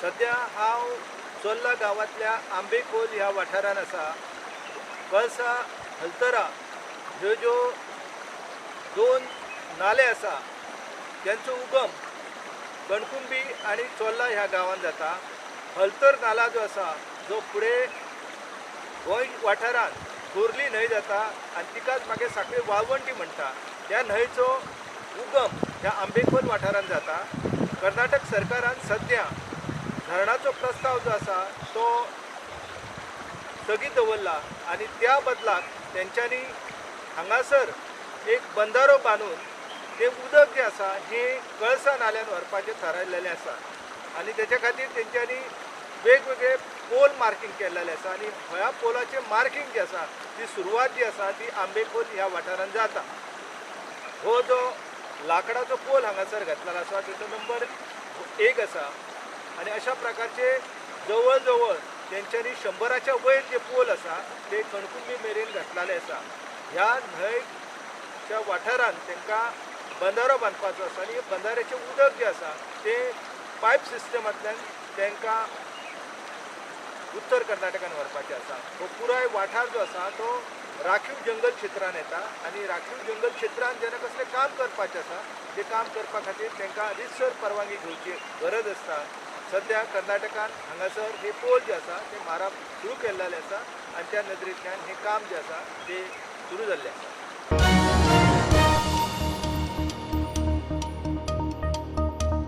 सद्या हांव चोर्ला गांवांतल्या आंबेखोल ह्या वाठारांत आसा. कळसा हलतरा ह्यो ज्यो दोन नाले आसा तांचो उगम कणकुंबी आनी चोर्ला ह्या गांवांत जाता. हलतर नाला जो आसा जो फुडें गोंय वाठारांत खोर्ली न्हंय जाता आनी तिकाच मागीर सांखळी वाळवंटी म्हणटा. त्या न्हंयचो उगम ह्या आंबेखोल वाठारांत जाता. कर्नाटक सरकारान सद्या धरणाचो प्रस्ताव जो आसा तो स्थगीत दवरला आनी त्या बदलाक तेंच्यांनी हांगासर एक बंदारो बांदून तें उदक जें आसा हें कळसा नाल्यान व्हरपाचें थारायलेलें आसा आनी तेच्या खातीर तेंच्यांनी वेगवेगळे पोल मार्कींग केल्लेलें आसा आनी ह्या पोलाचें मार्कींग जें आसा ती सुरवात जी आसा ती आंबेखोल ह्या वाठारांत जाता. हो जो लांकडाचो पोल हांगासर घातलेलो आसा तेचो नंबर 1 आसा आनी अशा प्रकारचे जवळ जवळ तेंच्यांनी 100च्या वयर जे पोल आसा ते कणकुंबी मेरेन घातलेले आसा. ह्या न्हंयच्या वाठारांत तांकां बंदारो बांदपाचो आसा आनी बंदाऱ्याचें उदक जें आसा तें पायप सिस्टमांतल्यान तांकां उत्तर कर्नाटकान व्हरपाचें आसा. हो पुराय वाठार जो आसा तो राखीव जंगल क्षेत्रान येता आनी राखीव जंगल क्षेत्रान जेन्ना कसलें काम करपाचें आसा तें काम करपा खातीर तांकां रितसर परवानगी घेवची गरज आसता. सद्या कर्नाटकान हांगासर हे पोल जे आसा ते मारप सुरू केल्लेले आसा आनी त्या नदरेंतल्यान हें काम जें आसा तें सुरू जाल्लें आसा.